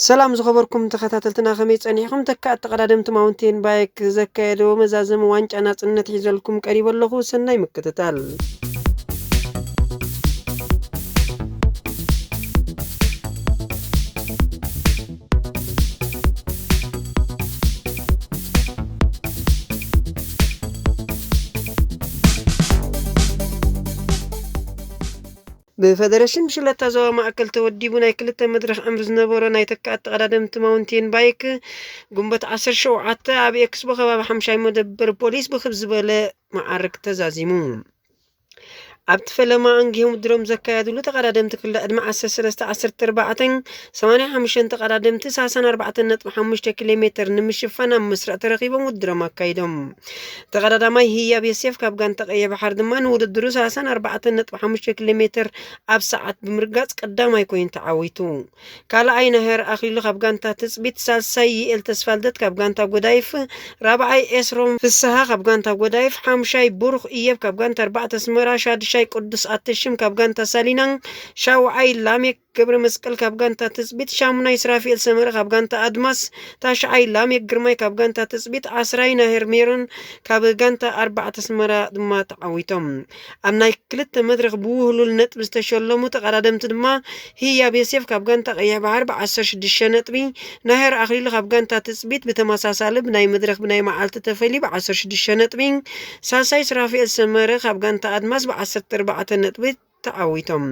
ሰላም ዝኸበርኩም ተኸታተልትና፣ ከመይ ጸኒሕኩም? ተካእቲ ቀዳደምቲ ማውንቴን ባይክ ዘካየደዎ መዛዘሚ ዋንጫ ናጽነት ሒዘልኩም ቀሪበ ኣለኹ። ሰናይ ምክትታል። ብፈደረሽን ብሽለታ ዞባ ማእከል ተወዲቡ ናይ ክልተ መድረኽ ዕምሪ ዝነበሮ ናይ ተካእቲ ቀዳደምቲ ማውንቴን ባይክ ግንቦት ዓሰርተ ሸውዓተ ኣብ ኤክስፖ ከባቢ ሓምሻይ መደበር ፖሊስ ብክብ ዝበለ መዓርግ ተዛዚሙ። ኣብቲ ፈለማ ኣንጊሆም ውድድሮም ዘካየድሉ ተቐዳደምቲ ክልተ ዕድመ ዓሰርተ ሰለስተ ዓሰርተ ኣርባዕተ ሰማንያ ሓሙሽተ ተቐዳደምቲ ሰላሳን ኣርባዕተን ነጥቢ ሓሙሽተ ኪሎ ሜትር ንምሽፋን ኣብ መስርዕ ተረኺቦም ውድድሮም ኣካይዶም። ተቐዳዳማይ ህያብ የሴፍ ካብ ጋንታ ቀይሕ ባሕሪ ድማ ንውድድሩ ሰላሳን ኣርባዕተን ነጥቢ ሓሙሽተ ኪሎ ሜትር ኣብ ሰዓት ብምርጋጽ ቀዳማይ ኮይኑ ተዓዊቱ። ካልኣይ ናሄር ኣኽሊሉ ካብ ጋንታ ትጽቢት፣ ሳልሳይ ይኤል ተስፋልደት ካብ ጋንታ ጎዳይፍ፣ ራብዓይ ኤስሮም ፍስሃ ካብ ጋንታ ጎዳይፍ፣ ሓምሻይ ብሩኽ እየብ ካብ ጋንታ ኣርባዕተ ኣስመራ፣ ሻድሻይ ቅዱስ ኣተሽም ካብ ጋንታ ሳሊናን፣ ሻውዓይ ላሜክ ገብረ መስቀል ካብ ጋንታ ትጽቢት፣ ሻሙናይ ስራፊኤል ሰመረ ካብ ጋንታ ኣድማስ፣ ታሽዓይ ላሜክ ግርማይ ካብ ጋንታ ትጽቢት፣ ዓስራይ ናሄር ሜሮን ካብ ጋንታ ኣርባዕተ ኣስመራ ድማ ተዓዊቶም። ኣብ ናይ ክልተ መድረኽ ብውህሉል ነጥቢ ዝተሸለሙ ተቐዳደምቲ ድማ ህያብ የሴፍ ካብ ጋንታ ቀይሕ ባሕሪ ብዓሰርተ ሽዱሽተ ነጥቢ፣ ናሄር ኣኽሊሉ ካብ ጋንታ ትጽቢት ብተመሳሳሊ ብናይ መድረኽ ብናይ መዓልቲ ተፈልዩ ብዓሰርተ ሽዱሽተ ነጥቢ፣ ሳልሳይ ስራፊኤል ሰመረ ካብ ጋንታ ኣድማስ ብዓሰርተ ኣርባዕተ ነጥቢ ተዓዊቶም።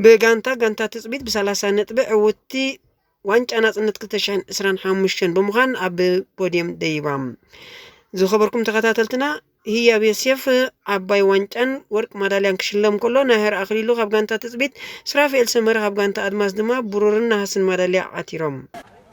ብጋንታ፣ ጋንታ ትጽቢት ብሰላሳ ነጥቢ ዕውትቲ ዋንጫ ናጽነት ክልተ ሽሕን ዕስራን ሓሙሽተን ብምዃን ኣብ ፖድየም ደይባ። ዝኸበርኩም ተኸታተልትና፣ ህያብ የሴፍ ዓባይ ዋንጫን ወርቂ ማዳልያን ክሽለም ከሎ፣ ናሄር ኣኽሊሉ ካብ ጋንታ ትጽቢት፣ ስራፊኤል ሰመረ ካብ ጋንታ ኣድማስ ድማ ብሩርን ነሃስን ማዳልያ ዓቲሮም።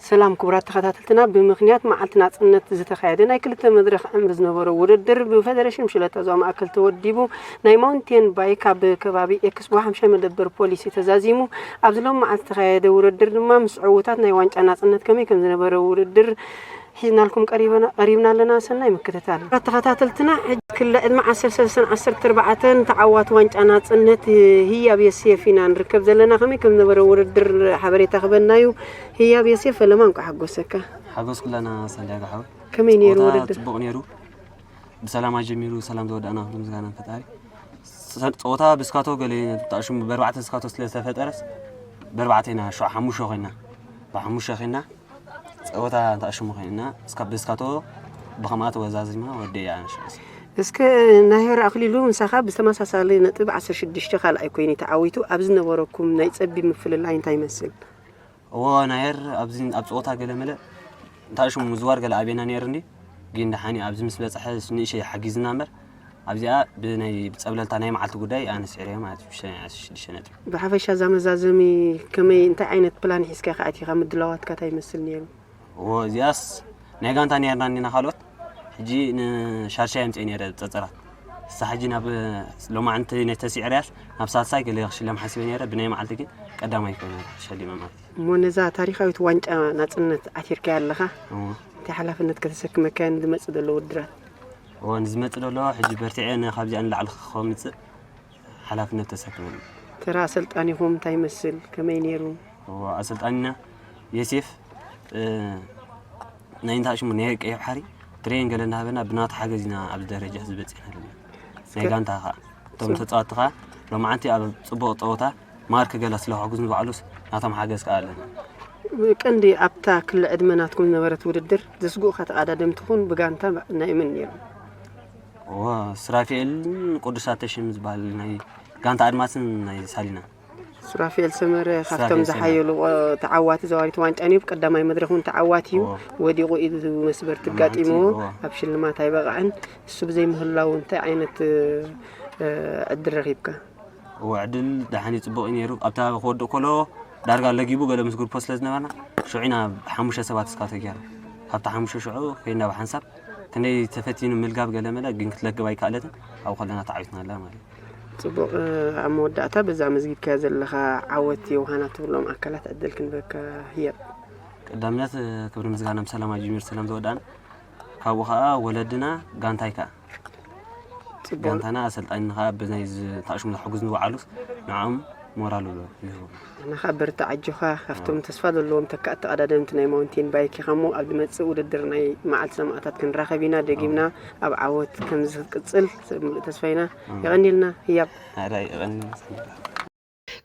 ሰላም ክቡራት ተኸታተልትና፣ ብምኽንያት መዓልቲ ናጽነት ዝተኻየደ ናይ ክልተ መድረኽ ዕምሪ ዝነበሮ ውድድር ብፈደረሽን ሽለታ ዞባ ማእከል ተወዲቡ፣ ናይ ማውንቴን ባይክ ኣብ ከባቢ ኤክስፖ ሓምሻይ መደበር ፖሊስ እዩ ተዛዚሙ። ኣብዚ ሎም መዓልቲ ዝተኻየደ ውድድር ድማ ምስ ዕዉታት ናይ ዋንጫ ናጽነት ከመይ ከም ዝነበረ ውድድር ሒዝናልኩም ቀሪበና-፣ ቀሪብና ኣለና። ሰናይ ምክትታል። ተኸታተልትና፣ ሕጂ ክለ ዕድመ ዓሰርተ ሰለስተን ዓሰርተ ኣርባዕተን ተዓዋቲ ዋንጫ ናጽነት ህያብ የሴፍ ኢና ንርከብ ዘለና። ከመይ ከም ዝነበረ ውድድር ሓበሬታ ክበናዩ። ህያብ የሴፍ ፈለማ እንቋዕ ሓጎሰካ። ሓጎስ ኩላና ሳንድያጎ ሓወይ። ከመይ ነይሩ ጸወታ ውድድር? ጽቡቕ ነይሩ። ብሰላም ኣጀሚሩ ሰላም ዘወዳእና ክብሪ ምስጋና ንፈጣሪ። ሰ-፣ ጸወታ ብስካቶ ገለ ተኣሽሙ ብኣርባዕተ ስካቶ ስለ ዝተፈጠረስ ብኣርባዕተ ኢና ሸ-፣ ሓሙሽተ ኮይና። ብሓሙሽተ ኮይና ጸወታ ተኣሽሙ ኮይና እስካ-፣ ብስካቶ ብኸምኣ ተወዛዚማ ወደያ ንሽስ። እስከ ናሄር ኣኽሊሉ ምሳኻ ብተመሳሳሊ ነጥብ ዓሰርተ ሽዱሽተ ካልኣይ ኮይኑ ተዓዊቱ ኣብ ዝነበረኩም ናይ ጸቢብ ምፍልላይ እንታይ ይመስል? እዎ፣ ናየር ኣብዚ ኣብ ጸወታ ገለ መለ እንታይ ሽሙ ምዝዋር ገለ ኣቤና ነይሩ እንዲ፣ ግን ደሓኒ ኣብዚ ምስ በጽሐ ንእሸይ ሓጊዝና እምበር፣ ኣብዚኣ ብናይ ብጸብለልታ ናይ መዓልቲ ጉዳይ ኣነ ስዒረ ማለት እዩ፣ ሽዱሽተ ነጥቢ። ብሓፈሻ እዛ መዛዘሚ ከመይ፣ እንታይ ዓይነት ፕላን ሒዝካ ኢኻ ኣቲኻ? ምድላዋትካ እንታይ ይመስል ነይሩ? እዎ፣ እዚኣስ ናይ ጋንታ ነይርና እንዲና ካልኦት። ሕጂ ንሻድሻይ ኣምጽኤ ነይረ ጸጸራት። እሳ ሕጂ ናብ ሎማዕንቲ ናይ ተስዒርያስ ናብ ሳልሳይ ገለ ክሽለም ሓሲበ ነይረ፣ ብናይ መዓልቲ ግን ቀዳማይ ኮይነ ተሸሊመ ማለት እዩ። እሞ ነዛ ታሪኻዊት ዋንጫ ናጽነት ዓቲርካያ ኣለኻ። እዎ። እንታይ ሓላፍነት ከተሰክመካያ ንዝመጽእ ዘሎ ውድድራት? እዎ፣ ንዝመጽእ ዘሎ ሕጂ በርቲዐ ን-፣ ካብዚኣ ንላዕሊ ክኸምጽእ ሓላፍነት ተሰኪመ። ተራ ኣሰልጣኒኹም እንታይ ይመስል? ከመይ ነይሩ? እዎ፣ ኣሰልጣኒና የሴፍ፣ እ፣ ናይ እንታይ ሽሙ ናይ ቀይሕ ባሕሪ ትሬን ገለ እናሃበና ብናቱ ሓገዝ ኢና ኣብዚ ደረጃ እዚ በጺሕና ዘለና። ናይ እስከ-፣ ጋንታ ኸኣ እቶም ጽ-፣ ተጻወትቲ ኸኣ ሎማዓንቲ ኣብ ጽቡቕ ጸወታ ማርክ ገለ ስለ ክሕግዙ ንባዕሉስ ናቶም ሓገዝ ከኣ ኣለና። ቀንዲ ኣብታ ክሊ ዕድመ ናትኩም ዝነበረት ውድድር ዘስጉእካ ተቐዳደምቲ ኹን ብጋንታ ናይ መን ነይሮም? እዎ፣ ስራፊኤልን ቅዱስ ኣተሽም ዝበሃል ናይ ጋንታ ኣድማስን ናይ ሳሊና። ሱራፌል ሰመረ ካብቶም ሱራፌል ሰመረ። ዝሓየሉ፣ ኦ፣ ተዓዋቲ ዘዋሪት ዋንጫ ነይሩ። ቀዳማይ መድረኽ እውን ተዓዋቲ እዩ። እዎ። ወዲቑ ኢዱ መስበርቲ ሎማዓንቲ፣ ኣጋጢምዎ እዎ። ኣብ ሽልማት ኣይበቕዐን። እሱ ብዘይምህላው እንታይ ዓይነት፣ እ፣ ዕድል ረኺብካ? እዎ፣ ዕድል ደሓን እዩ፣ ጽቡቕ እዩ ነይሩ። ኣብታ ክወድቕ ከሎ ዳርጋ ለጊቡ ገለ ምስ ግሩፖ ስለ ዝነበርና፣ ሽዑ ኢና ሓሙሽተ ሰባት እስካቶ ጌርና። ካብቲ ሓሙሽተ ሽዑ ኮይና ብሓንሳብ ክንደይ ተፈቲኑ ምልጋብ ገለ መለ፣ ግን ክትለግብ ኣይከኣለትን። ኣብኡ ከለና ተዓዊትና ኣላ ማለት እዩ። ጽቡቕ፣ እ፣ ኣብ መወዳእታ በዛ ኣመዝጊብካዮ ዘለኻ ዓወት ዮውሃና ትብሎም ኣካላት ዕድል ክንበካ ህያብ። ቀዳምነት፣ እ፣ ክብሪ ምስጋና ብሰላም ኣጅሚሩ ሰላም ዘወዳእና። ካብኡ ኸኣ ወለድና፣ ጋንታይ ከኣ። ጽቡቕ። ጋንታና ኣሰልጣኒና ኸኣ ብናይ ዝ-፣ ተኣሽሙ ዝሕግዙ ዝወዓሉስ ንዕኦም ሞራል ዶ ይህቦም። ንኻ በርታ ኣጆኻ። ካብቶም ተስፋ ዘለዎም ተካእቲ ተቐዳደምቲ ናይ ማውንቴን ባይክ ኢኻ እሞ ኣብ ዝመጽእ ውድድር ናይ መዓልቲ ሰማእታት ክንራኸብ ኢና። ደጊምና ኣብ ዓወት ከም ዝቅጽል ምሉእ ተስፋ ኢና። የቐንየልና ህያብ። ኣዳይ እቐኒ ሰንዳ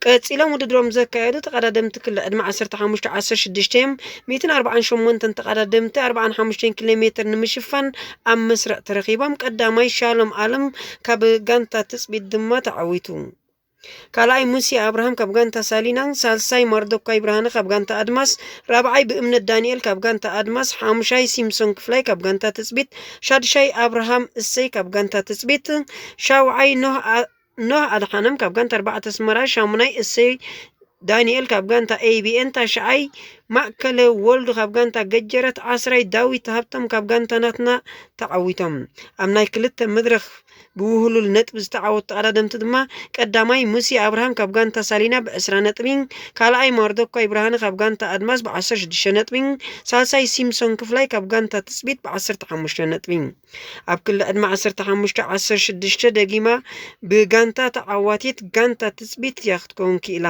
ቀጺሎም ውድድሮም ዘካየዱ ተቐዳደምቲ ክሊ ዕድመ ዓሰርተ ሓሙሽተ ዓሰርተ ሽዱሽተ እዮም። ሚእትን ኣርባዓን ሸሞንተን ተቐዳደምቲ ኣርባዓን ሓሙሽተን ኪሎ ሜትር ንምሽፋን ኣብ መስርዕ ተረኺቦም። ቀዳማይ ሻሎም ኣለም ካብ ጋንታ ትጽቢት ድማ ተዓዊቱ። ካልኣይ ሙሴ ኣብርሃም ካብ ጋንታ ሳሊና፣ ሳልሳይ ማርዶኳይ ብርሃነ ካብ ጋንታ ኣድማስ፣ ራብዓይ ብእምነት ዳንኤል ካብ ጋንታ ኣድማስ፣ ሓሙሻይ ሲምሶን ክፍላይ ካብ ጋንታ ትጽቢት፣ ሻድሻይ ኣብርሃም እሰይ ካብ ጋንታ ትጽቢት፣ ሻውዓይ ኖህ ኖህ ኣድሓኖም ካብ ጋንታ ኣርባዕተ ኣስመራ፣ ሻሙናይ እሰይ ዳንኤል ካብ ጋንታ ኤቢኤን፣ ታሽዓይ ማእከለ ወልዱ ካብ ጋንታ ገጀረት፣ ዓስራይ ዳዊት ሃብቶም ካብ ጋንታ ናትና ተዓዊቶም። ኣብ ናይ ክልተ መድረኽ ብውህሉል ነጥቢ ዝተዓወቱ ተቐዳደምቲ ድማ ቀዳማይ ሙሴ ኣብርሃም ካብ ጋንታ ሳሊና ብ20 ነጥቢ፣ ካልኣይ ማርዶኳይ ብርሃነ ካብ ጋንታ ኣድማስ ብ16 ነጥቢ፣ ሳልሳይ ሲምሶን ክፍላይ ካብ ጋንታ ትጽቢት ብ15 ነጥቢ። ኣብ ክሊ ዕድመ ዓሰርተ ሓሙሽተ ዓሰርተ ሽዱሽተ ደጊማ ብጋንታ ተዓዋቲት ጋንታ ትጽቢት እያ ክትከውን ክኢላ።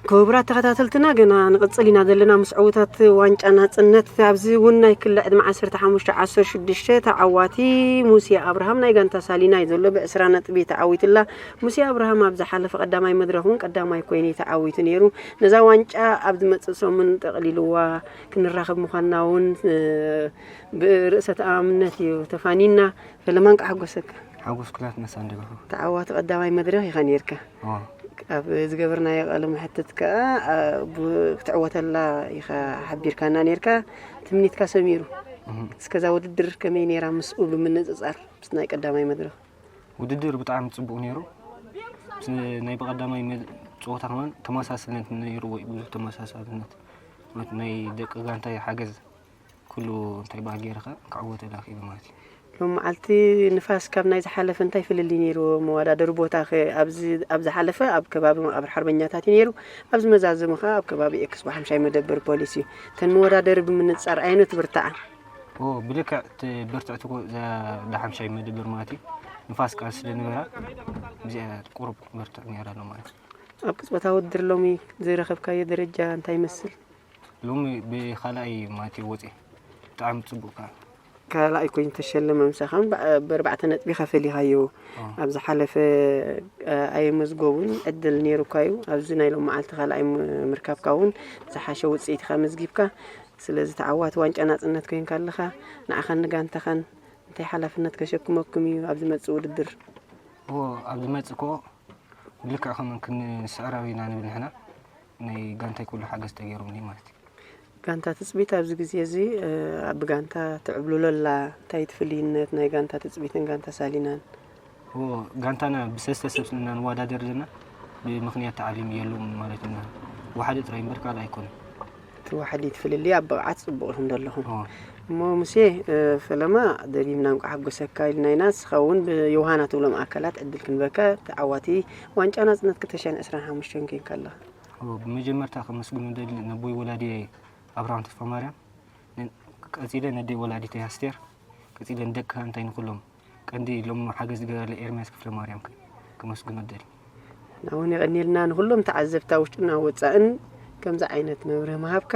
ክቡራት ተኸታተልትና፣ ገና ንቕጽል ኢና ዘለና ምስ ዕዉታት ዋንጫ ናጽነት። ኣብዚ እውን ናይ ክሊ ዕድመ ዓሰርተ ሓሙሽተ ዓሰርተ ሽዱሽተ ተዓዋቲ ሙሴ ኣብርሃም ናይ ጋንታ ሳሊና እዩ ዘሎ። ብ ዕስራ ነጥቢ ተዓዊትላ። ሙሴ ኣብርሃም ኣብ ዝሓለፈ ቀዳማይ መድረኽ እውን ቀዳማይ ኮይኑ እዩ ተዓዊቱ ነይሩ። ነዛ ዋንጫ ኣብ ዝመጽእ ሰሙን ጠቕሊልዋ ክንራኸብ ምዃንና እውን፣ እ፣ ብርእሰ ተኣማምነት እዩ ተፋኒና። ፈለማ እንቃዕ ሓጎሰካ። ሓጎስ ኩላት መሳንደጋኹ። ተዓዋቲ ቀዳማይ መድረኽ ኢኻ ነይርካ። ኦ። ኣብ ዝገበርናዮ ቃለ መሕትት ከኣ፣ አ፣ ብ-፣ ክትዕወተላ ኢኻ ሓቢርካና ነይርካ። ትምኒትካ ሰሚሩ። እህ። እስከዛ ውድድር ከመይ ነይራ ምስኡ ብምንጽጻር ምስ ናይ ቀዳማይ መድረኽ? ውድድር ብጣዕሚ ጽቡቕ ነይሩ። ምስ ናይ ብቐዳማይ መ-፣ ጸወታ ከማን ተመሳስልነት ነይርዎ እዩ፣ ብዙሕ ተመሳሳልነት። ማለት ናይ ደቂ ጋንታይ ሓገዝ ኩሉ እንታይ በሃል ገይረ ከ ክዕወተላ ክኢለ ማለት እዩ። ሎም መዓልቲ ንፋስ ካብ ናይ ዝሓለፈ እንታይ ፍልልይ ነይርዎ? መወዳደሪ ቦታ ከ ኣብዚ፣ ኣብ ዝሓለፈ ኣብ ከባቢ መቓብር ሓርበኛታት እዩ ነይሩ። ኣብዚ መዛዘሙ ከኣ ኣብ ከባቢ ኤክስፖ ሓምሻይ መደበር ፖሊስ እዩ። እተን መወዳደሪ ብምንጻር ኣየኖት ብርትዓ? ኦ፣ ብልክዕ እቲ ብርትዕቲ እኮ እዛ ዳሓምሻይ መደበር ማለት እዩ። ንፋስ ቃል ስለ ነበራ፣ እዚኣ ቁሩብ ብርትዕ ነይራ ኣሎ ማለት እዩ። ኣብ ቅጽበታዊ ውድድር ሎሚ ዝረኸብካዮ ደረጃ እንታይ ይመስል? ሎሚ ብኻልኣይ ማለት እዩ ወፂአ። ብጣዕሚ ፅቡቅ ከዓ። ካልኣይ ኮይኑ ተሸለመ። ምሳኻ እውን ብኣ-፣ ብኣርባዕተ ነጥቢ ኢኻ ፈሊኻዮ። ኦ። ኣብ ዝሓለፈ፣ እ፣ ኣየመዝገቡን ዕድል ነይሩካ እዩ። ኣብዚ ናይ ሎም መዓልቲ ካልኣይ ም-፣ ምርካብካ እውን ዝሓሸ ውፅኢት ኢኻ መዝጊብካ። ስለዚ ተዓዋቲ ዋንጫ ናፅነት ኮይንካ ኣለኻ። ንዓኻን ንጋንታኻን እንታይ ሓላፍነት ከሸክመኩም እዩ ኣብ ዝመፅእ ውድድር? ኦ፣ ኣብ ዝመፅእ እኮ ልክዕ ከም ክንስዕረብ ኢና ንብል ንሕና። ናይ ጋንታይ ኩሉ ሓገዝ ተገይሩኒ ማለት እዩ። ጋንታ ትጽቢት ኣብዚ ግዜ እዚ፣ እ፣ ኣብ ጋንታ ትዕብልሎ ኣላ። እንታይ እቲ ፍልይነት ናይ ጋንታ ትጽቢትን ጋንታ ሳሊናን? ኦ፣ ጋንታና ብሰለስተ ሰብ ኢና ንወዳደር ዘለና። ብምኽንያት ተዓሊም የሉም ማለት ኢና። ወሓደ ጥራይ እምበር ካልእ ኣይኮነን። እቲ ዋሕዲ እቲ ፍልልይ ኣብ ብቕዓት ጽቡቕ ኢኹም ዘለኹም። ኦ። እሞ ሙሴ፣ እ፣ ፈለማ ደጊምና እንቋዕ ሓጎሰካ ኢልና ኢና። ንስኻ እውን ብዮሃና ትብሎም ኣካላት ዕድል ክንበካ ተዓዋቲ ዋንጫ ናጽነት ክልተ ሽሕን ዕስራን ሓሙሽተን ኮይንካ ኣለኻ። ኦ፣ ብመጀመርታ ከመስግኖ ደሊ ነቦይ ወላዲየይ ኣብርሃም ተስፋማርያም፣ ን-፣ ቀጺለ ነደይ ወላዲተይ ኣስቴር፣ ቀጺለ ንደቅኻ እንታይ ንኹሎም ቀንዲ ኢሎም ሓገዝ ዝገበረለይ ኤርምያስ ክፍለማርያም ከ-፣ ከመስግኖ ደሊ። ንዓውን የቐንየልና ንኹሎም ተዓዘብታ ውሽጥና ወጻእን ከምዚ ዓይነት መብርሂ ምሃብካ።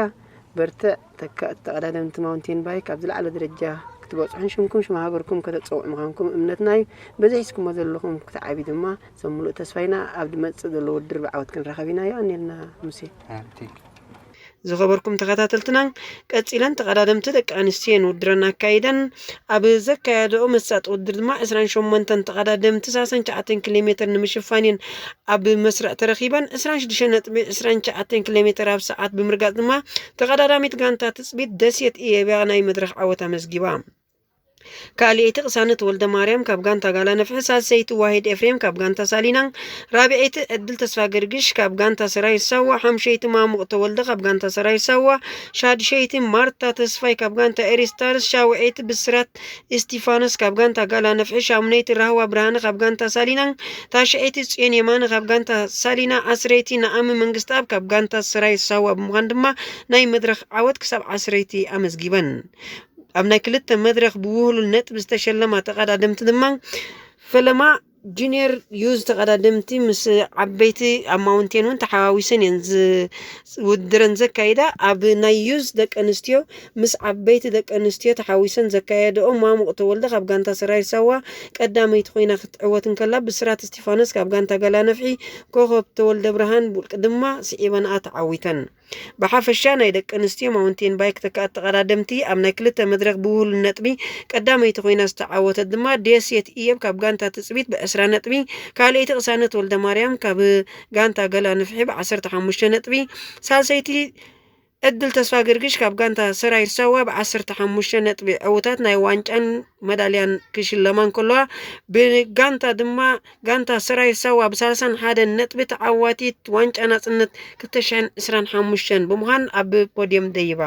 በርትዕ፣ ተካእቲ ተቐዳደምቲ ማውንቴን ባይክ ኣብ ዝለዓለ ደረጃ ክትበጽሑን ሽምኩም ሽም ሃገርኩም ከተጸውዑ ምዃንኩም እምነትና እዩ። በዚ ሒዝኩሞ ዘለኹም ክትዓቢ ድማ ሰብ ምሉእ ተስፋ ኢና። ኣብ ዝመጽእ ዘሎ ውድድር ብዓወት ክንራኸብ ኢና። የቐንየልና ሙሴ። ኣንቲ። ዝኸበርኩም ተኸታተልትና፣ ቀጺለን ተቐዳደምቲ ደቂ ኣንስትዮ እየን ውድድረን ኣካይደን። ኣብ ዘካየደኦ መሳጢ ውድድር ድማ ዕስራን ሸሞንተን ተቐዳደምቲ ሰላሳን ትሽዓተን ኪሎ ሜትር ንምሽፋን እየን ኣብ መስርዕ ተረኺበን። ዕስራን ሽዱሽተ ነጥቢ ዕስራን ትሽዓተን ኪሎ ሜትር ኣብ ሰዓት ብምርጋጽ ድማ ተቐዳዳሚት ጋንታ ትጽቢት ደሴት ኢየብያ ናይ መድረኽ ዓወት ኣመዝጊባ። ካልኣይቲ ቅሳነት ወልደ ማርያም ካብ ጋንታ ጋላ ነፍሒ፣ ሳልሰይቲ ዋሂድ ኤፍሬም ካብ ጋንታ ሳሊና፣ ራብዐይቲ ዕድል ተስፋ ገርግሽ ካብ ጋንታ ሰራዊት ሳዋ፣ ሓምሸይቲ ማሙቕ ተወልደ ካብ ጋንታ ሰራዊት ሳዋ፣ ሻድሸይቲ ማርታ ተስፋይ ካብ ጋንታ ኤሪስታርስ፣ ሻውዐይቲ ብስራት እስቲፋኖስ ካብ ጋንታ ጋላ ነፍሒ፣ ሻሙነይቲ ራህዋ ብርሃነ ካብ ጋንታ ሳሊና፣ ታሽዐይቲ ጽዮን የማነ ካብ ጋንታ ሳሊና፣ ዓስረይቲ ነኣሚ መንግስትኣብ ካብ ጋንታ ሰራዊት ሳዋ ብምዃን ድማ ናይ መድረኽ ዓወት ክሳብ ዓስረይቲ ኣመዝጊበን። ኣብ ናይ ክልተ መድረኽ ብውህሉል ነጥቢ ዝተሸለማ ተቐዳደምቲ ድማ ፈለማ ጁኒየር ዩዝ ተቐዳደምቲ ምስ ዓበይቲ ኣብ ማውንቴን እውን ተሓዋዊሰን እየን ዝ-፣ ውድድረን ዘካይዳ። ኣብ ናይ ዩዝ ደቂ ኣንስትዮ ምስ ዓበይቲ ደቂ ኣንስትዮ ተሓዊሰን ዘካየደኦ ማሙቕ ተወልደ ካብ ጋንታ ሰራዊት ሳዋ ቀዳመይቲ ኮይና ክትዕወት እንከላ፣ ብስራት እስቲፋኖስ ካብ ጋንታ ገላ ነፍሒ፣ ኮኸብ ተወልደ ብርሃን ብውልቂ ድማ ስዒበንኣ ተዓዊተን። ብሓፈሻ ናይ ደቂ ኣንስትዮ ማውንቴን ባይክ ተካእቲ ተቐዳደምቲ ኣብ ናይ ክልተ መድረኽ ብውህሉል ነጥቢ ቀዳመይቲ ኮይና ዝተዓወተት ድማ ደሴት እየብ ካብ ጋንታ ትጽቢት ብዕስራ ነጥቢ፣ ካልኣይቲ ቅሳነት ወልደ ማርያም ካብ ጋንታ ገላ ንፍሒ ብዓሰርተ ሓሙሽተ ነጥቢ፣ ሳልሰይቲ ዕድል ተስፋ ገርግሽ ካብ ጋንታ ሰራዊት ሳዋ ብዓሰርተ ሓሙሽተ ነጥቢ ዕውታት ናይ ዋንጫን መዳልያን ክሽለማ እንከለዋ፣ ብጋንታ ድማ ጋንታ ሰራዊት ሳዋ ብሰላሳን ሓደን ነጥቢ ተዓዋቲት ዋንጫ ናጽነት ክልተ ሽሕን ዕስራን ሓሙሽተን ብምዃን ኣብ ፖድየም ደይባ።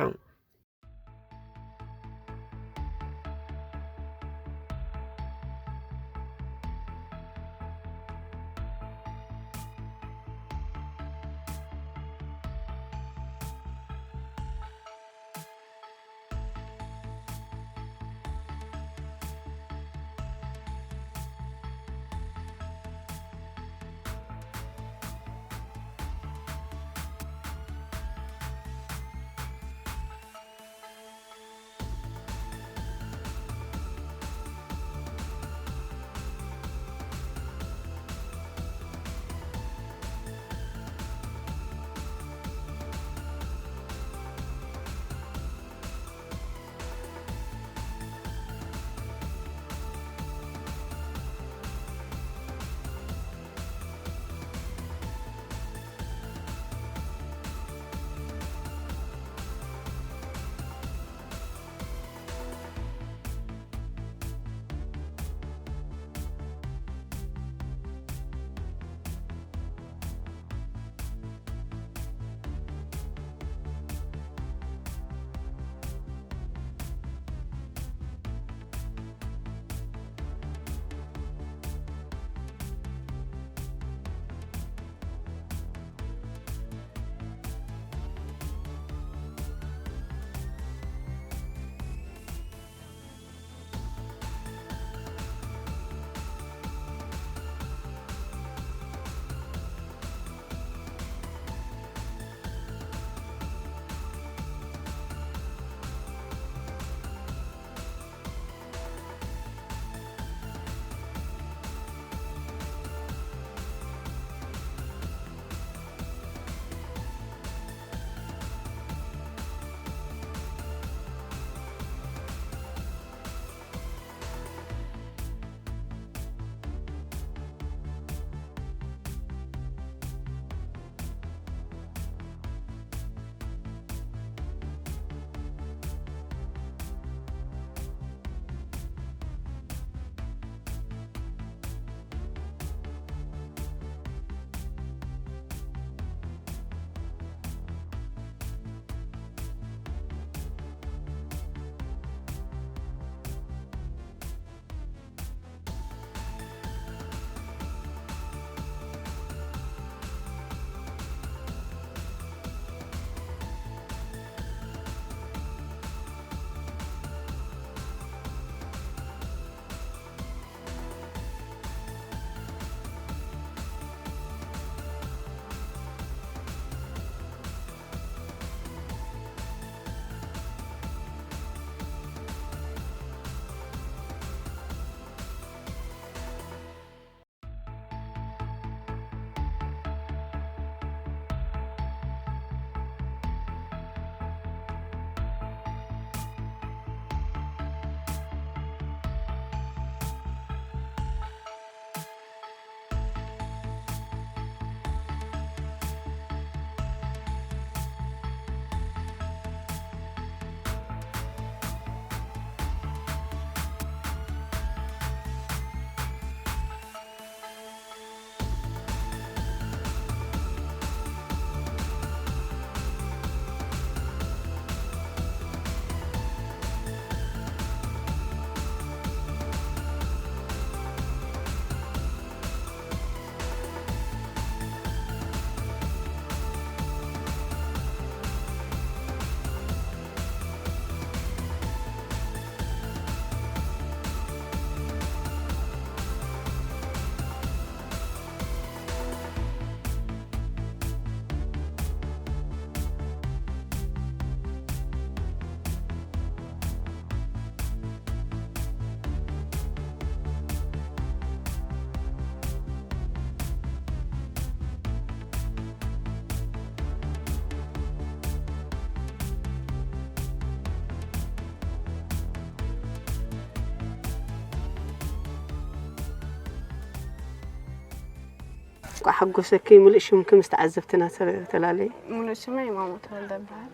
እንኳዕ ሓጎሰኪ። ምሉእ ሽምኪ ምስ ተዓዘብትና ተ-፣ ተላለይ። ሙሉእ ሽመይ ማሞ ተወልደ እበሃል።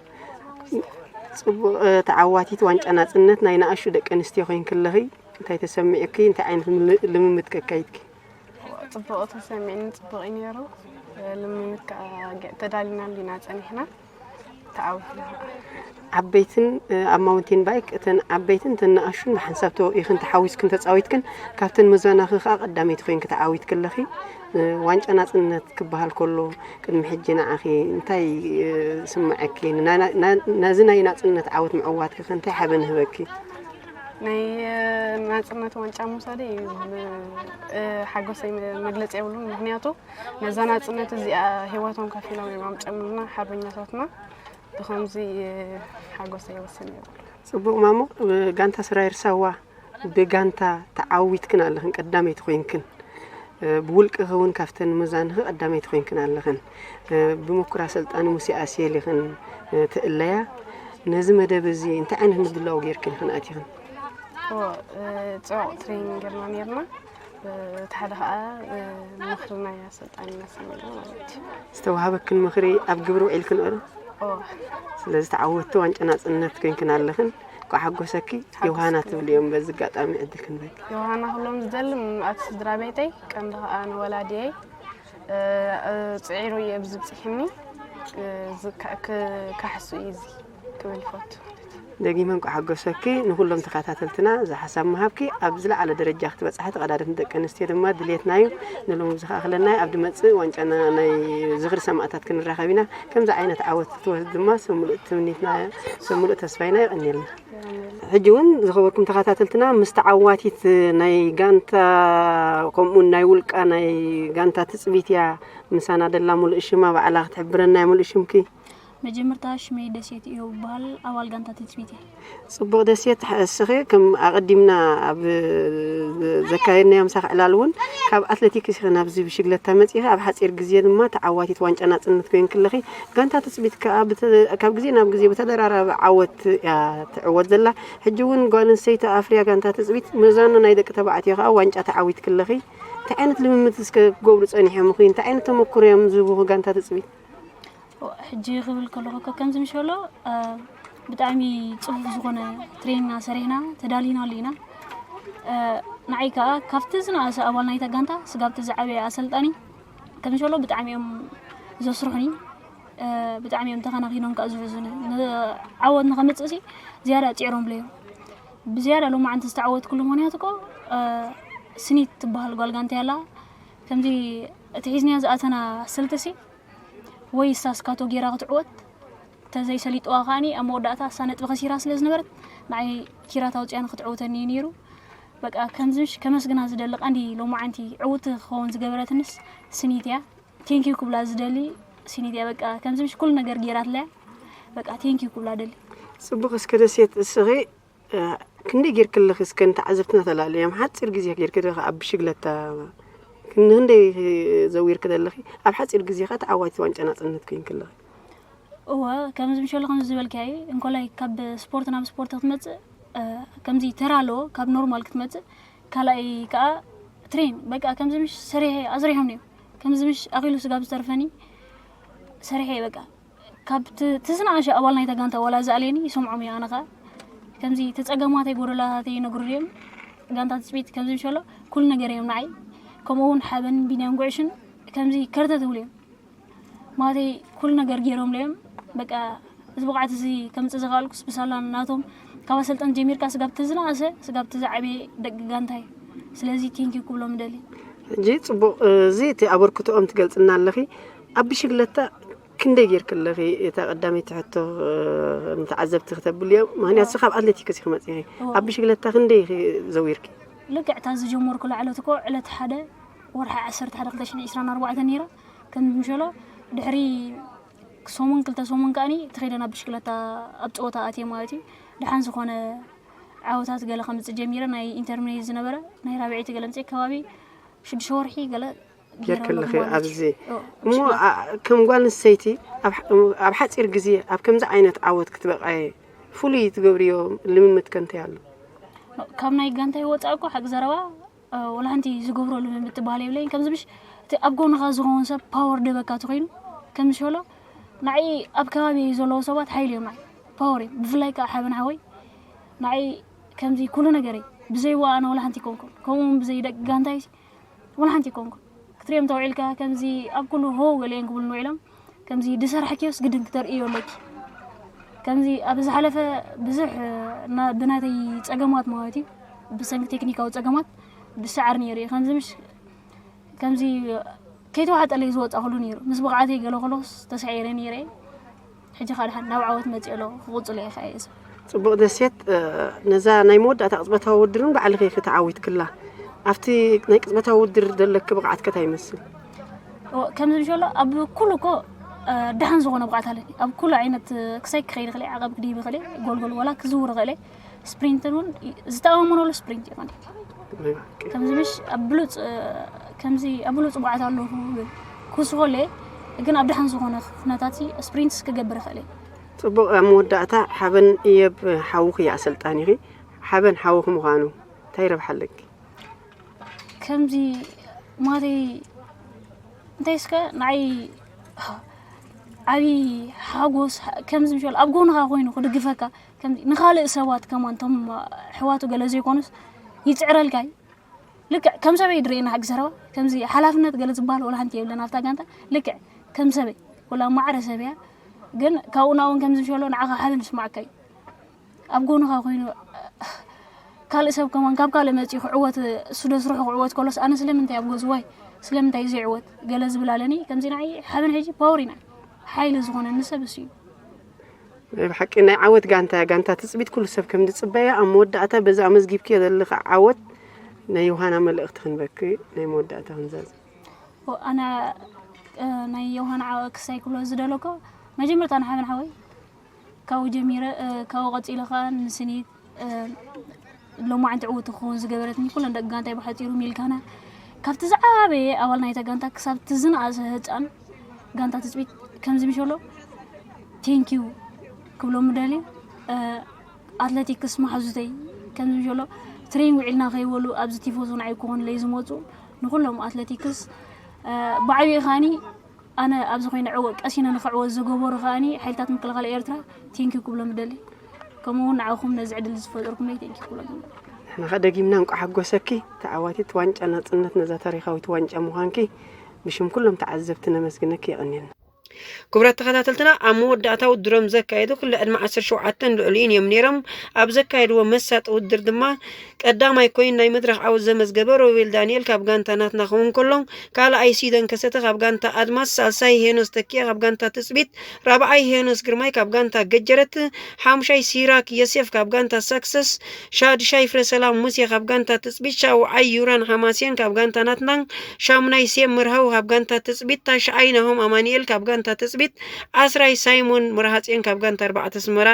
ጽቡቕ፣ እ፣ ተዓዋቲት ዋንጫ ናጽነት ናይ ንኣሽቱ ደቂ ኣንስትዮ ኮይንኪ ኣለኺ። እንታይ ተሰሚዑኪ? እንታይ ዓይነት ምል-፣ ልምምድ ከካይድኪ? ጽቡቕ ተሰሚዕኒ፣ ጽቡቕ እዩ ነይሩ። ልምምድ ከኣ ገ-፣ ተዳሊናሉ ኢና ጸኒሕና። ተዓዊትና ከኣ። ዓበይትን፣ እ፣ ኣብ ማውንቴን ባይክ እተን ዓበይትን እተን ንኣሹን ብሓንሳብ ተወቂኽን ተሓዊስክን ተጻዊትክን፣ ካብተን መዛናኺ ከኣ ቀዳመይቲ ኮይንኪ ተዓዊትኪ ኣለኺ። እ፣ ዋንጫ ናጽነት ክበሃል ከሎ ቅድሚ ሕጂ ንዓኺ እንታይ፣ እ፣ ስምዓኪ? ና-፣ ና-፣ ነዚ ናይ ናጽነት ዓወት ምዕዋትኪ ከ እንታይ ሓበን ህበኪ? ናይ፣ እ፣ ናጽነት ዋንጫ ምውሳደይ፣ እ፣ ሓጎሰይ መ-፣ መግለጺ የብሉን። ምኽንያቱ ነዛ ናጽነት እዚኣ ህይወቶም ከፊሎም እዮም ኣምጨምልና ሓርበኛታትና። ብኸምዚ፣ እ፣ ሓጎሰይ ወሰን የብሉን። ጽቡቕ ማሞ፣ እ፣ ጋንታ ስራይር ሳዋ ብጋንታ ተዓዊትክን ኣለኽን፣ ቀዳመይቲ ኮይንክን። እ፣ ብውልቅኺ እውን ካብተን መዛንኺ ቀዳመይቲ ኮይንክን ኣለኽን። እ፣ ብምኩር ኣሰልጣኒ ሙሴ ኣስየል ኢኽን፣ እ፣ ትእለያ። ነዚ መደብ እዚ እንታይ ዓይነት ምድላው ጌርክን ኢኽን ኣቲኽን? እወ፣ እ፣ ጽዑቕ ትሬኒንግ ጌርና ኔርና። እ፣ እቲ ሓደ ኸኣ፣ እ፣ ምኽሪ ናይ ኣሰልጣኒ እናሰማዕና ማለት እዩ። ዝተዋህበክን ምኽሪ ኣብ ግብሪ ውዒልክን ዶ? እወ። ስለዚ ተዓወትቲ ዋንጫ ናጽነት ኮይንክን ኣለኽን። እንኳዕ ሓጎሰኪ። ሓጎስኪ። ዮሃና ትብልዮም በዚ ኣጋጣሚ ዕድል ክንበኪ። ዮሃና ኩሎም ዝደሊ ምሉኣት ስድራ ቤተይ፣ ቀንዲ ኸኣ ንወላዲየይ፣ እ፣ እ፣ ጽዒሩ እዩ ኣብዚ ብጽሒኒ፣ እ፣ ዝ-፣ ካ-፣ ክ-፣ ካሕሱ እዩ እዚ ክብል ይፈቱ። ደጊመ እንኳዕ ሓጎሰኪ። ንኹሎም ተኸታተልትና እዚ ሓሳብ ምሃብኪ ኣብ ዝለዓለ ደረጃ ክትበጽሓ ተቐዳደምቲ ደቂ ኣንስትዮ ድማ ድልየትና እዩ። ንሎሚ ዝኸኣኽለና ኣብ ዝመጽእ ዋንጫና ናይ ዝኽሪ ሰማእታት ክንራኸብ ኢና። ከምዚ ዓይነት ዓወት ክትወስድ ድማ ሰብ ምሉእ ትምኒትና፣ ሰብ ምሉእ ተስፋ ኢና። የቐንየልና። ሕጂ እውን ዝኸበርኩም ተኸታተልትና ምስ ተዓዋቲት ናይ ጋንታ ከምኡውን ናይ ውልቃ ናይ ጋንታ ትጽቢት እያ ምሳና ደላ። ሙሉእ ሽማ ባዕላ ክትሕብረና እያ። ሙሉእ ሽምኪ? መጀመርታ ሽመይ ደሴት እዩ ይበሃል፣ ኣባል ጋንታ ትጽቢት እየ። ጽቡቕ ደሴት፣ እስኺ ከም ኣቐዲምና ኣብ ዘካየድናዮ ምሳኺ ዕላል እውን ካብ ኣትሌቲክስ ኢኺ ናብዚ ብሽግለታ መጺኺ፣ ኣብ ሓጺር ግዜ ድማ ተዓዋቲት ዋንጫ ናጽነት ኮይንኪ ኣለኺ። ጋንታ ትጽቢት ከኣ ብተ-፣ ካብ ግዜ ናብ ግዜ ብተደራራቢ ዓወት እያ ትዕወት ዘላ። ሕጂ እውን ጓል ኣንስተይቲ ኣፍርያ ጋንታ ትጽቢት፣ መዛኑ ናይ ደቂ ተባዕትዮ ከኣ ዋንጫ ተዓዊትኪ ኣለኺ። እንታይ ዓይነት ልምምድ እስከ ክገብሩ ጸኒሖም ይኾን? እንታይ ዓይነት ተመኩሮ እዮም ዝህቡኺ ጋንታ ትጽቢት? ሕጂ ክብል ከለኹ እኮ ከምዚ ምሸሎ፣ እ፣ ብጣዕሚ ጽቡቕ ዝኾነ ትሬኒንግና ሰሪሕና ተዳሊናሉ ኢና። እ፣ ንዓይ ከኣ ካብቲ ዝነኣሰ ኣባል ናይታ ጋንታ ስጋብ እቲ ዝዓበየ ኣሰልጣኒ ከምዚ ምሸሎ ብጣዕሚ እዮም ዘስርሑኒ። እ፣ ብጣዕሚ እዮም ተኸናኺኖም ከኣ ዝሕዙኒ። ንዓወት ንኸምጽእሲ ዝያዳ ጽዒሮምለይ እዮም። ብዝያዳ ሎማዓንቲ ዝተዓወትኩሉ ምኽንያት እኮ፣ እ፣ ስኒት ትበሃል ጓል ጋንታ ኣላ። ከምዚ እቲ ሒዝናዮ ዝኣተና ስልትሲ ወይ እሳ ስካቶ ጌራ ክትዕወት፣ ተዘይሰሊጥዋ ከኣኒ ኣብ መወዳእታ እሳ ነጥቢ ከሲራ ስለ ዝነበረት ንዓይ ኪራት ኣውፅያ ንክትዕውተኒ እዩ ነይሩ። በቃ ከምዚ ምሽ ከመስግና ዝደሊ ቀንዲ ሎማዓንቲ ዕውቲ ክኸውን ዝገበረትንስ ስኒት እያ። ቴንኪዩ ክብላ ዝደሊ ስኒት እያ። በቃ ከምዚ ምሽ ኩሉ ነገር ጌራትለያ። በቃ ቴንኪዩ ክብላ ደሊ። ጽቡቕ። እስከ ደሴት እስኺ እ፣ ክንደይ ጌርክለኺ እስከ ንተዓዘብትና ተላልዮም? ሓጺር ግዜ ጌርኪ ዲኺ ኣብ ብሽግለታ? ክንደይ ዘዊርኪ ዘለኺ? ኣብ ሓጺር ግዜ ከ ተዓዋቲት ዋንጫ ናጽነት ኮይንኪ ኣለኺ። እወ፣ ከምዚ ምሸሎ ከምዚ ዝበልካዮ፣ እንኮላይ ካብ ስፖርት ናብ ስፖርት ክትመጽእ፣ እ፣ ከምዚ ተራ ኣለዎ፣ ካብ ኖርማል ክትመጽእ፣ ካልኣይ ከኣ ትሬን፣ በቃ ከምዚ ምሽ ሰሪሐ ኣስሪሖምኒ እዮም። ከምዚ ምሽ ኣኺሉ ስጋብ ዝተርፈኒ ሰሪሐ በቃ። ካብ ት-፣ እቲ ዝነኣሸ ኣባል ናይታ ጋንታ ዋላ ዝኣልየኒ ይሰምዖም እየ። ኣነ ኸኣ ከምዚ እቲ ጸገማተይ ጎደላታተይ ይነግሩ ድዮም? ጋንታ ትጽቢት ከምዚ ምሸሎ ኩሉ ነገር እዮም ንዓይ። ከምኡ እውን ሓበን ቢንያም ጉዕሽን ከምዚ ከርተት ይብሉ እዮም። ማለተይ ኩሉ ነገር ገይሮምለይ እዮም። በቃ እዚ ብቕዓት እዚ ከምጽእ ዝኸኣልኩስ ብሳላ ናቶም ካብ ኣሰልጠን ጀሚርካ ስጋብ እቲ ዝነኣሰ ስጋብ እቲ ዝዓበየ ደቂ ጋንታ እዩ። ስለዚ ቴንኪዩ ክብሎም እደሊ። ሕጂ ጽቡቕ፣ እዚ እቲ ኣበርክቶኦም ትገልጽልና ኣለኺ። ኣብ ብሽግለታ ክንደይ ጌርኪ ኣለኺ? እታ ቀዳመይቲ ሕቶ፣ እ፣ ንተዓዘብቲ ክተብልዮ፣ ምኽንያቱ ካብ ኣትሌቲክስ ኢኺ መጺኺ። እዎ። ኣብ ብሽግለታ ክንደይ ኢኺ ዘዊርኪ? ልክዕ እታ ዝጀመርኩላ ዕለት እኮ ዕለት ሓደ ወርሒ ዓሰርተ ሓደ ክልተ ሽሕን ዕስራን ኣርባዕተን ነይራ። ከም ምሸሎ ድሕሪ ሰሙን ክልተ ሰሙን ከኣኒ ተኸይደ ናብ ብሽክለታ ኣብ ጸወታ ኣትየ ማለት እዩ። ደሓን ዝኾነ ዓወታት ገለ ከምጽእ ጀሚረ። ናይ ኢንተርሚኔት ዝነበረ ናይ ራብዐይቲ ገለ ምጽእ ከባቢ ሽዱሽተ ወርሒ ገለ ጌርክለኺ ማለት እዩ። ኣብዚ። ኦ፣ እሞ፣ ሽላ። ኣ-፣ ከም ጓል ኣንስተይቲ ኣብ ሕ-፣ ኣብ ሓጺር ግዜ ኣብ ከምዚ ዓይነት ዓወት ክትበቕዐ ፍሉይ ትገብርዮ ልምምድ ከ እንታይ ኣሎ? ካብ ናይ ጋንታይ ወጻኢ እኮ ሓቂ ዘረባ ወላ ሓንቲ ዝገብሮ ልምምድ ትበሃል የብለይን። ከምዚ ምሽ እቲ ኣብ ጎንኻ ዝኸውን ሰብ ፓወር ደበካ ተኾይኑ ከምዚ ሸሎ ንዓይ ኣብ ከባቢ ዘለዉ ሰባት ሓይሊ እዮም፣ ንዓይ ፓወር እዮም። ብፍላይ ከዓ ሓበን ሓወይ ንዓይ ከምዚ ኩሉ ነገረይ ብዘይዋ ኣነ ወላ ሓንቲ ይኮንኩን፣ ከምኡ እውን ብዘይ ደቂ ጋንታይ ወላ ሓንቲ ይኮንኩን። ክትሪኦም ተውዒልካ ከምዚ ኣብ ኩሉ ሆ ገሊኦም ክብሉኒ ውዒሎም፣ ከምዚ ድሰርሐኪዮስ ግድን ክተርእዮ ኣለኪ። ከምዚ ኣብ ዝሓለፈ ብዙሕ ብናተይ ፀገማት ማለት እዩ፣ ብሰንኪ ቴክኒካዊ ፀገማት ድሰዓር ነይሩ እዩ። ከምዚ ምሽ ከምዚ ከይተዋሕጠለይ ዝወፃ ኩሉ ነይሩ። ምስ ብቕዓተይ ገለ ከለኩስ ተሳዒረ ነይረ። ሕጂ ከዓ ድሓን ናብ ዓወት መፅእ ኣለኹ፣ ክቕፅሎ እየ ከዓ እየ ሰብ። ጽቡቕ ደሴት፣ ነዛ ናይ መወዳእታ ቅጽበታዊ ውድድርን ባዕልኺ ኢኺ ተዓዊትክላ። ኣብቲ ናይ ቅጽበታዊ ውድድር ዘለኪ ብቕዓት ከ እንታይ ይመስል? ከምዚ ምሽ ኣሎ ኣብ ኩሉ እኮ ደሓን ዝኾነ ብቕዓት ኣለኒ። ኣብ ኩሉ ዓይነት ክሳይ ክኸይድ ክእለ፣ ዓቐብ ክድይብ ክእለ፣ ጎልጎል ወላ ክዝውር ክእለ፣ ስፕሪንትን እውን ዝተኣማመነሉ ስፕሪንት እዩ። ከምዚ ምሽ ኣብ ብሉጽ ከምዚ ኣብ ብሉጽ ብቕዓት ኣለኹ ክውስኾ እለ፣ ግን ኣብ ደሓን ዝኾነ ኩነታት ስፕሪንትስ ክገብር ክእለ። ጽቡቕ። ኣብ መወዳእታ ሓበን እየብ ሓውኺ ኣሰልጣኒኺ፣ ሓበን ሓውኺ ምዃኑ እንታይ ረብሓ ኣለኪ? ከምዚ ማለተይ እንታይ እስከ ንዓይ ዓብዪ ሓጎስ ከምዚ ምሽ ኣብ ጎንኻ ኮይኑ ክድግፈካ፣ ከምዚ ንኻልእ ሰባት ከማን እቶም ኣሕዋቱ ገለ ዘይኮኑስ ይጽዕረልካ እዩ። ልክዕ ከም ሰበይ ድርእየና ሕጊ ዘረባ ከምዚ ሓላፍነት ገለ ዝበሃል ወላ ሓንቲ የብለን ኣብታ ጋንታ። ልክዕ ከም ሰበይ ወላ ማዕረ ሰብ እያ፣ ግን ካብኡ ናብኡን ከምዚ ምሽ ኣሎ ንዓኻ ሓበን ዝስማዓካ እዩ። ኣብ ጎንኻ ኮይኑ ካልእ ሰብ ከማን ካብ ካልእ መፂኡ ክዕወት እሱ ዶ ስርሑ ክዕወት ከሎስ ኣነ ስለምንታይ ኣብ ገዝዋይ ስለምንታይ ዘይዕወት ገለ ዝብል ኣለኒ። ከምዚ ንዓይ ሓበን ሕጂ ፓወር ኢና ሓይሊ ዝኾነኒ ሰብ እሱ እዩ። ናይ ብሓቂ ናይ ዓወት ጋንታ እያ። ጋንታ ትጽቢት ኩሉ ሰብ ከም ዝጽበያ ኣብ መወዳእታ በዚ ኣመዝጊብክዮ ዘለኻ ዓወት ናይ ዮሃና መልእኽቲ ክንበኪ ናይ መወዳእታ ክንዛዝ። ኣነ ናይ ዮሃና ዓወት ክሳይ ክብሎ ዝደለኮ መጀመርታ ንሓበን ሓወይ ካብኡ ጀሚረ ካብኡ ቀጺለ ከዓ ንስኒት ሎማዓንቲ ዕውት ክኸውን ዝገበረትኒ ኩለን ደቂ ጋንታይ ብሓጺሩ ሚልካና ካብቲ ዝዓበየ ኣባል ናይታ ጋንታ ክሳብ እቲ ዝነኣሰ ህፃን ጋንታ ትፅቢት ከምዚ ምሸሎ ቴንኪዩ ክብሎም ምደሊ። ኣትሌቲክስ መሓዙተይ ከምዚ ምሸሎ ትሬን ውዒልና ከይበሉ ኣብዚ ቲፎዞ ንዓይ ክኾንለይ ዝመፁ ንኩሎም ኣትሌቲክስ ብዓብዪ ኻኒ ኣነ ኣብዚ ኮይነ ዕወ ቀሲነ ንክዕወት ዝገበሩ ከኣኒ ሓይልታት ምክልኻል ኤርትራ ቴንኪው ክብሎም እደሊ። ከምኡ እውን ንዓኹም ነዚ ዕድል ዝፈጠርኩምለይ ቴንኪው ክብሎም እደሊ። ንሕና ከኣ ደጊምና እንቋዕ ሓጎሰኪ ተዓዋቲት ዋንጫ ናጽነት ነዛ ታሪኻዊት ዋንጫ ምዃንኪ ብሽም ኩሎም ተዓዘብቲ ነመስግነኪ የቐንየልና። ክቡራት ተኸታተልትና ኣብ መወዳእታ ውድድሮም ዘካየዱ ኩሉ ዕድመ ዓሰርተ ሸውዓተን ልዕሊኡን እዮም ነይሮም። ኣብ ዘካየድዎ መሳጢ ውድድር ድማ ቀዳማይ ኮይኑ ናይ መድረኽ ዓወት ዘመዝገበ ሮቤል ዳንኤል ካብ ጋንታ ናትና ክኸውን ከሎ፣ ካልኣይ ሲደን ከሰተ ካብ ጋንታ ኣድማስ፣ ሳልሳይ ሄኖስ ተኪኤ ካብ ጋንታ ትጽቢት፣ ራብዓይ ሄኖስ ግርማይ ካብ ጋንታ ገጀረት፣ ሓሙሻይ ሲራክ የሴፍ ካብ ጋንታ ሳክሰስ፣ ሻድሻይ ፍረሰላም ሙሴ ካብ ጋንታ ትጽቢት፣ ሻውዓይ ዩራን ሓማሴን ካብ ጋንታ ናትና፣ ሻሙናይ ሴም መርሃዊ ካብ ጋንታ ትጽቢት፣ ታሽዓይ ናሆም ኣማኑኤል ካብ ጋንታ ትጽቢት፣ ዓስራይ ሳይሞን መርሃጽዮን ካብ ጋንታ ኣርባዕተ ኣስመራ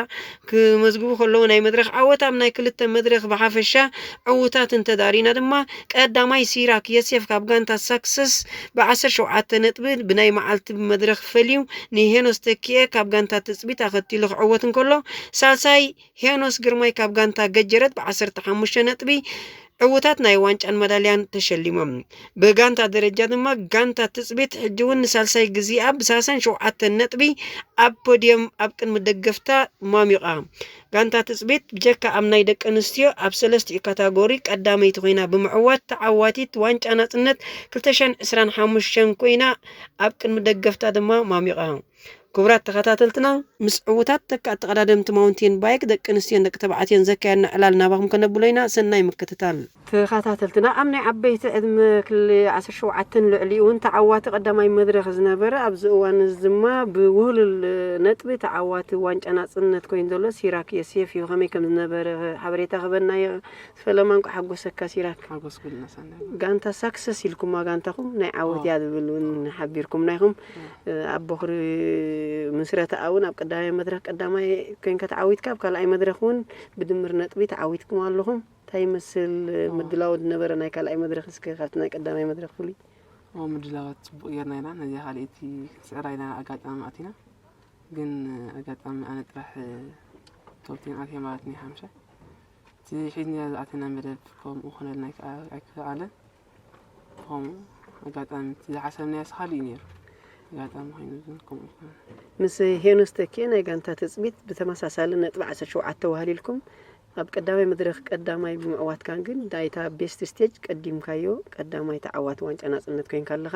ክመዝግቡ ከለዉ፣ ናይ መድረኽ ዓወት ኣብ ናይ ክልተ መድረኽ ብሓፈሻ ዕዉታት እንተዳሪና ድማ፣ ቀዳማይ ሲራክ የሴፍ ካብ ጋንታ ሳክሰስ ብዓሰርተ ሸውዓተ ነጥቢ ብናይ መዓልቲ መድረኽ ፈልዩ ንሄኖስ ተኪኤ ካብ ጋንታ ትጽቢት ኣኸቲሉ ክዕወት እንከሎ፣ ሳልሳይ ሄኖስ ግርማይ ካብ ጋንታ ገጀረት ብዓሰርተ ሓሙሽተ ነጥቢ ዕዉታት ናይ ዋንጫን መዳልያን ተሸሊሞም። ብጋንታ ደረጃ ድማ ጋንታ ትጽቢት ሕጂ እውን ንሳልሳይ ግዜኣ ብሰላሳን ሸውዓተን ነጥቢ ኣብ ፖድየም ኣብ ቅድሚ ደገፍታ ማሚቓ። ጋንታ ትጽቢት ብጀካ ኣብ ናይ ደቂ ኣንስትዮ ኣብ ሰለስቲኡ ካታጎሪ ቀዳመይቲ ኮይና ብምዕዋት ተዓዋቲት ዋንጫ ናጽነት ክልተ ሽሕን ዕስራን ሓሙሽተን ኮይና ኣብ ቅድሚ ደገፍታ ድማ ማሚቓ። ክቡራት ተኸታተልትና፣ ምስ ዕዉታት ተካእቲ ቀዳደምቲ ማውንቴን ባይክ ደቂ ኣንስትዮን ደቂ ተባዕትዮን ዘካየድና ዕላል ናባኹም ከነብሎ ኢና። ሰናይ ምክትታል። ተኸታተልትና፣ ኣብ ናይ ዓበይቲ ዕድመ ክሊ ዓሰርተ ሸውዓተን ልዕሊኡ እውን ተዓዋቲ ቀዳማይ መድረኽ ዝነበረ፣ ኣብዚ እዋን እዚ ድማ ብውህሉል ነጥቢ ተዓዋቲ ዋንጫ ናጽነት ኮይኑ ዘሎ ሲራክ የሴፍ እዩ። ከመይ ከም ዝነበረ ሓበሬታ ክበና ፈለማ እንኳዕ ሓጎሰካ ሲራክ። ሓጎስ ኩልና ሰናይ። ጋንታ ሳክሰስ ኢልኩማ ጋንታኹም ናይ ዓወት ኦ። እያ ዝብል እውን ሓቢርኩምና ኢኹም። ኦ። ኣብ ቦኽሪ ምስረታኣ እውን ኣብ ቀዳማይ መድረኽ ቀዳማይ ኮይንካ ተዓዊትካ፣ ኣብ ካልኣይ መድረኽ እውን ብድምር ነጥቢ ተዓዊትኩም ኣለኹም። እንታይ ይመስል ኦ። ምድላው ዝነበረ ናይ ካልኣይ መድረኽ? እስከ ካብቲ ናይ ቀዳማይ መድረኽ ፍሉይ? ኦ፣ ምድላዋት ጽቡቕ ጌርና ኢና። ነዚኣ ካልኣይቲ ስዕራ ኢና ኣጋጣሚ ኣቲና። ግን ኣጋጣሚ ኣነ ጥራሕ ቶፕ ቴን ኣትየ ማለት ናይ ሓምሻይ። እቲ እዚ ሒዝና ዝኣተና መደብ ከምኡ ክኾነልና ኣይከኣ-፣ ኣይከኣለን። ከምኡ ኣጋጣሚ እቲ ዝሓሰብናዮ ስኻሊ እዩ ነይሩ። ኣጋጣሚ ኮይኑ ግን ከምኡ ይኮነ። ምስ ሄኖስ ተኪኤ ናይ ጋንታ ትጽቢት ብተመሳሳሊ ነጥቢ ዓሰርተ ሸውዓተ ተዋህሊልኩም ኣብ ቀዳማይ መድረኽ ቀዳማይ ብምዕዋትካን ግን ናይታ ቤስት ስቴጅ ቀዲምካዮ ቀዳማይ ተዓዋቲ ዋንጫ ናጽነት ኮይንካ ኣለኻ።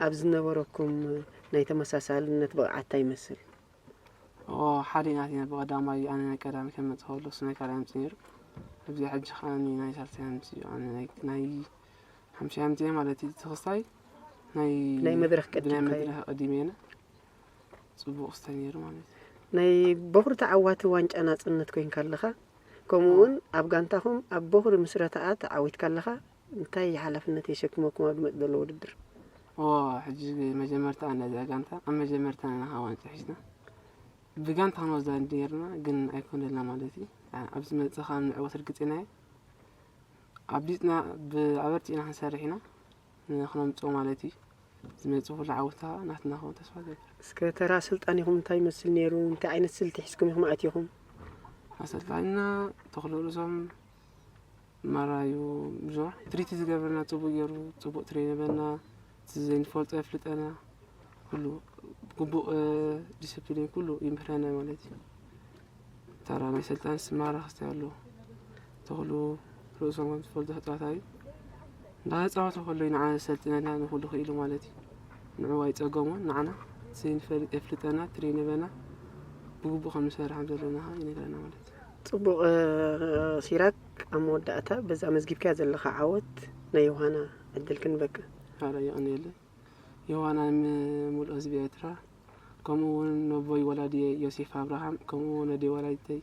ኣብ ዝነበረኩም ናይ ተመሳሳልነት ብቕዓት እንታይ ይመስል? ኦ ሓደ ኢና ቲና ብቐዳማይ ኣነ ናይ ቀዳማይ ከም መጽእ ከሎ እሱ ናይ ካልኣይ ኣምጽእ ነይሩ። ኣብዚ ሕጂ ከኣ ናይ ሳልሳይ ኣምጽእ እዩ። ኣነ ናይ ናይ ሓምሻይ ኣምጽእ ማለት እዩ። ተኸስታይ ናይ ናይ መድረኽ ብናይ ቀዲምካዮ። መድረኽ ቀዲመ እየ። ጽቡቕ ስተ ነይሩ ማለት እዩ። ናይ በኹሪ ተዓዋቲ ዋንጫ ናጽነት ኮይንካ ኣለኻ። ከምኡ እውን ኣብ ጋንታኹም ኣብ በኹሪ ምስረታኣ ተዓዊትካ ኣለኻ። እንታይ ሓላፍነት የሸክመኩም ኣብ ዝመጽእ ዘሎ ውድድር? ኦ ሕጂ መጀመርታ ነዛ ጋንታ ኣብ መጀመርታ ኢና ዋንጫ ሒዝና ብጋንታ ክንወስዳ ነርና ግን ኣይኮነልና ማለት እዩ። ኣብዚ መጽእ ከኣ ንዕወት ርግጽ ኢና። ኣብሊጽና ብኣበርቲዕና ክንሰርሕ ኢና ንክነምጽኦ ማለት እዩ። ዝመጽእ ኩሉ ዓወት ከኣ ናትና ክኸውን ተስፋ ገብር። እስከ ተራ ኣሰልጣኒኹም እንታይ ይመስል ነይሩ? እንታይ ዓይነት ስልቲ ሒዝኩም ኢኹም ኣቲኹም? ኣሰልጣኒና ተኽለ ርእሶም ማራዩ ብዙሕ ትሪት ዝገብረና ጽቡቅ ገይሩ ጽቡቅ ትሬን ይበና እቲ ዘይንፈልጦ የፍልጠና ኩሉ ግቡእ ዲስፕሊን ኩሉ ይምህረና ማለት እዩ። ተራ ናይ ሰልጣን ስማራ ክስታይ ኣለዎ ተኽሉ ርእሶም ከም ትፈልጦ ተጻዋታይ እዩ። እንዳተጻወተ ከሎ እዩ ንዓና ዘሰልጥነና ንኹሉ ክኢሉ ማለት እዩ። ንዕኡ ኣይጸገሞን ንዓና እቲ ዘይንፈልጥ የፍልጠና ትሬን ይበና ብግቡእ ከም ንሰርሕ ከም ዘለና ይነግረና ማለት እዩ። ጽቡቕ። ሲራክ፣ ኣብ መወዳእታ በዛ መዝጊብካያ ዘለኻ ዓወት ናይ ዮሃና ዕድል ክንበካ። ኣረ የቐንየለይ ዮሃና ንምሉእ ህዝቢ ኤርትራ ከምኡ እውን ነቦይ ወላዲ ዮሴፍ ኣብርሃም ከምኡ እውን ነደይ ወላዲተይ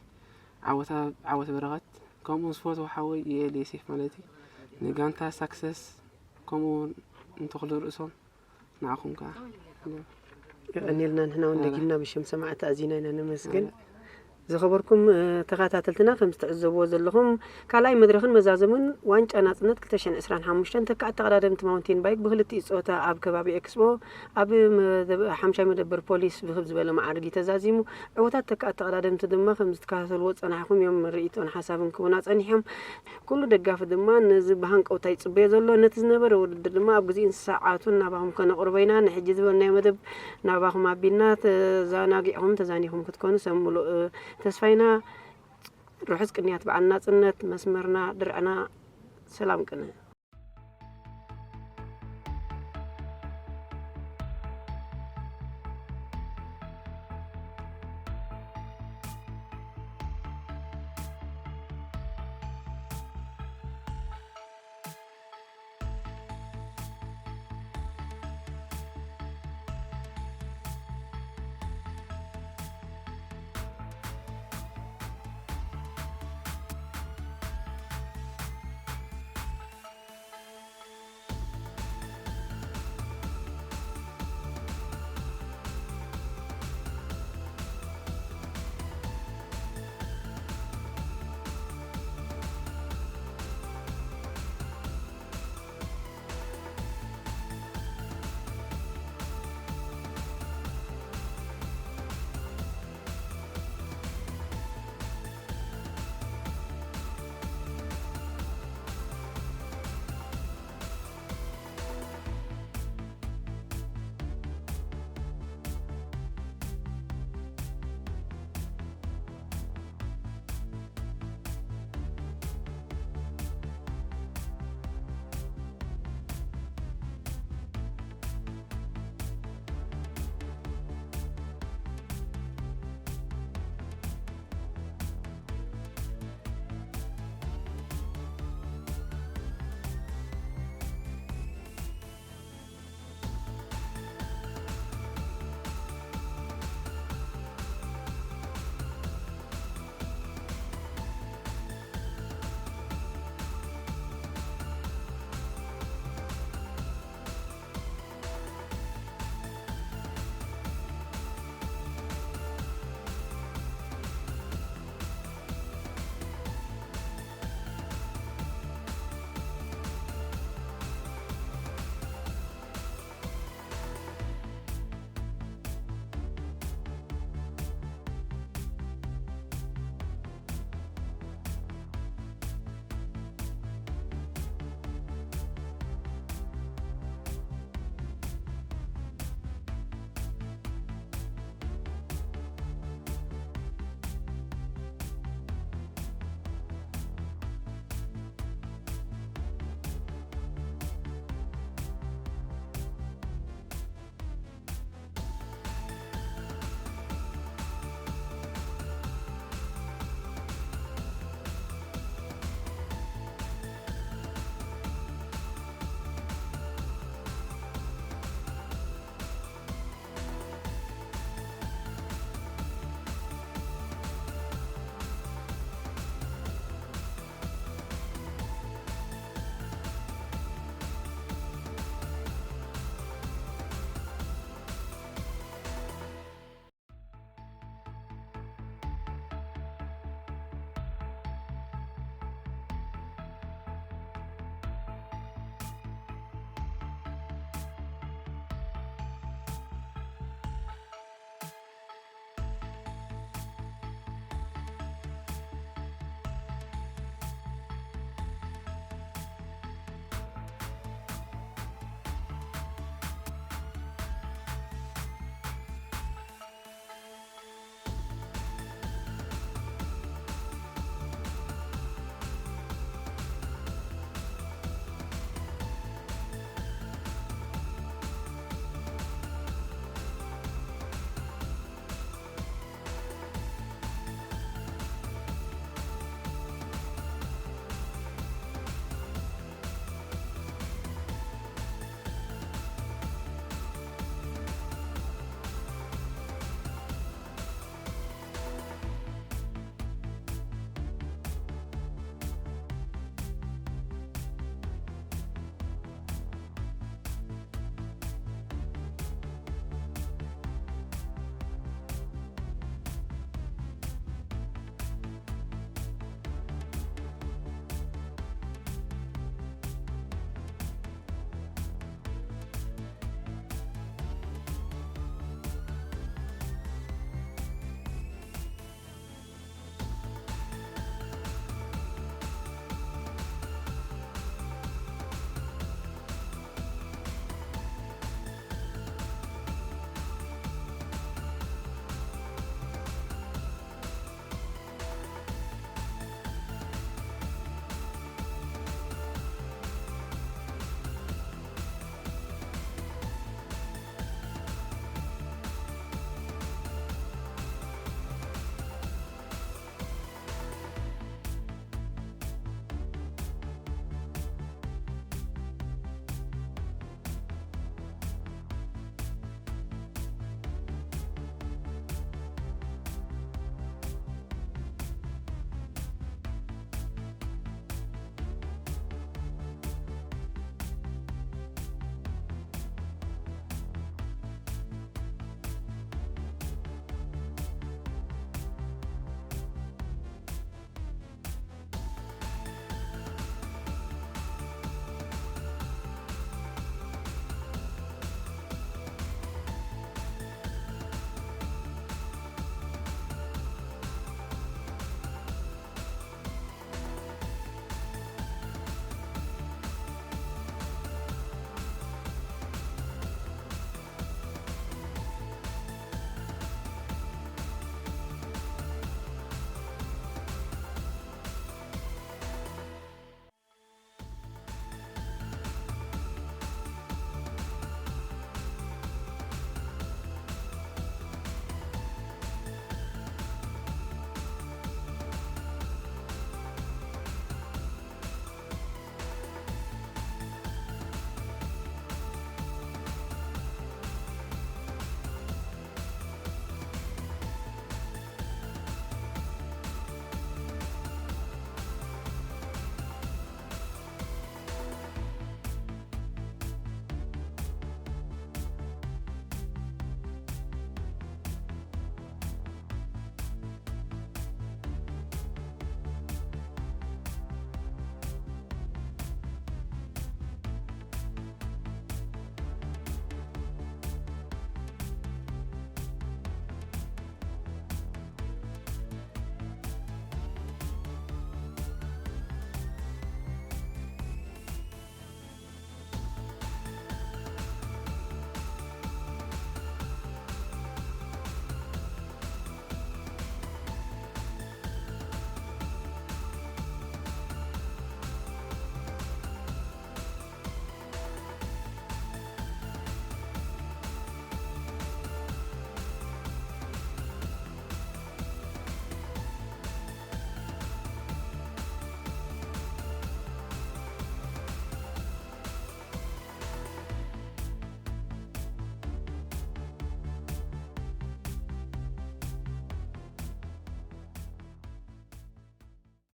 ዓወታ ዓወት በረኸት ከምኡ እውን ዝፈትዎ ሓወይ ይኤል ዮሴፍ ማለት እዩ ንጋንታ ሳክሰስ ከምኡ እውን ንተኽሉ ርእሶም ንዓኹም ከዓ የቐንየልና። ንሕና እውን ደጊምና ብሽም ሰማዕቲ ኣዚና ኢና ነመስግን። ዝኸበርኩም ተኸታተልትና ከም ዝትዕዘብዎ ዘለኹም ካልኣይ መድረኽን መዛዘምን ዋንጫ ናጽነት ክልተ ሽሕን ዕስራን ሓሙሽተን ተካእቲ ተቐዳደምቲ ማውንቴን ባይክ ብክልቲኡ ጾታ ኣብ ከባቢ ኤክስፖ ኣብ ሓምሻይ መደበር ፖሊስ ብክብ ዝበለ መዓርግ እዩ ተዛዚሙ። ዕውታት ተካእቲ ተቐዳደምቲ ድማ ከም ዝትከታተልዎ ዝጸናሕኹም እዮም ርእይቶን ሓሳብን ክቡና ጸኒሖም። ኩሉ ደጋፊ ድማ ነዚ ብሃንቀውታ ይጽበዮ ዘሎ። ነቲ ዝነበረ ውድድር ድማ ኣብ ግዜኡን ሰዓቱን ናባኹም ከነቕርቦ ኢና። ንሕጂ ዝበልናዮ መደብ ናባኹም ኣቢልና ተዛናጊዕኹም ተዛኒኹም ክትኮኑ ሰብ ምሉእ ተስፋ ኢና። ርሑስ ቅንያት በዓል ናጽነት መስመርና ድርዕና ሰላም ቅነ።